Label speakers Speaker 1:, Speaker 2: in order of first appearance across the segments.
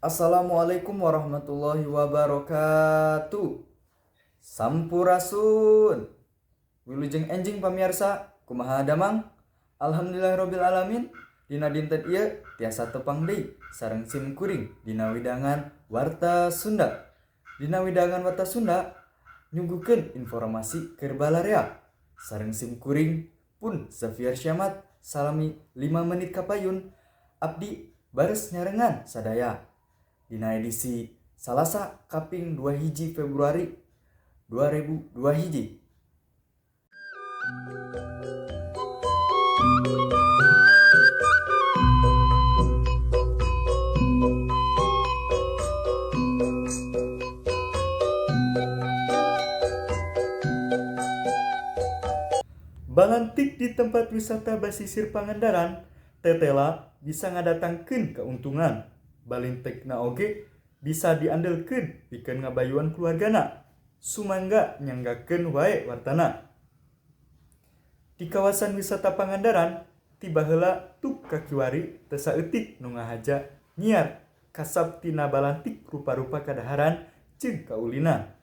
Speaker 1: Assalamualaikum warahmatullahi wabarakatuh. Sampurasun. Wilujeng enjing, pamirsa, kumaha damang? Alhamdulillahirabbil alamin. Dina dinten ieu tiasa tepang deui sareng sim kuring dina widangan Warta Sunda. Dina widangan Warta Sunda nyuguhkeun informasi keur balarea. Sareng sim kuring pun Xavier Syamat salami 5 menit kapayun abdi bares nyarengan sadaya. Dina edisi Salasa kaping 2 hiji Februari 2002 hiji. Balantik di tempat wisata basisir Pangandaran tetela bisa ngadatangkeun keuntungan. Balintekna oge bisa diandelkeun pikeun ngabayuan keluargana. Sumangga nyanggakeun wae wartana. Di kawasan wisata Pangandaran ti baheula tuk kakiwari teu saeutik nu ngahaja nyiar kasab tina balantik rupa-rupa kadaharan jeung kaulinan.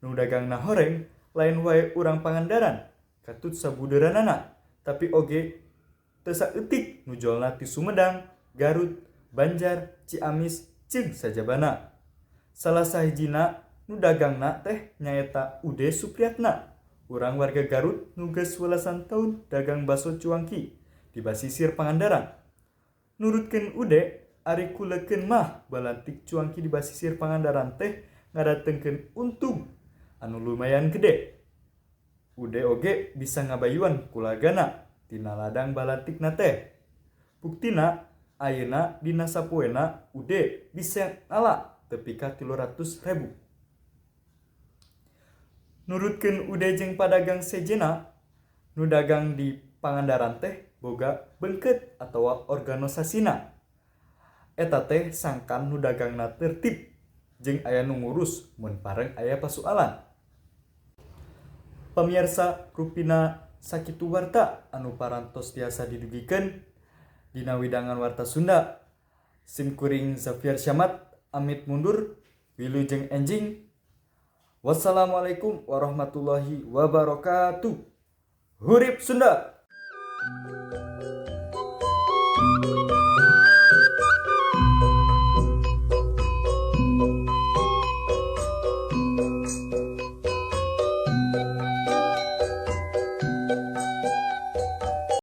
Speaker 1: Nu dagangna horeng lain wae urang Pangandaran katut sabudeureunana, tapi oge teu saeutik nu jolna ti Sumedang, Garut, Banjar, Ciamis jeung sajabana. Salah sahijina nu dagangna teh nyaeta Ude Supriyatna, urang warga Garut nu geus welasan taun dagang baso cuangki di basisir Pangandaran. Nurutkeun Ude, ari kulekeun mah balantik cuangki di basisir Pangandaran teh ngadatengkeun untung anu lumayan gede. Ude oge bisa ngabayuan kulawargana tina ladang balantikna teh. Buktina ayeuna dina sapoena Ude bisa ngala tepi ka 300.000. Nurutkeun Ude jeung padagang sejenna, nu dagang di Pangandaran teh boga beungkeut atawa organisasina. Eta teh sangkan nu dagangna tertib jeung aya nu ngurus mun pareng aya pasualan. Pamiarsa, rupina sakitu warta anu parantos tiasa didugikeun dina widangan Warta Sunda. Sim kuring Xavier Syamat amit mundur, wilujeng enjing. Wassalamualaikum warahmatullahi wabarakatuh. Hurip Sunda.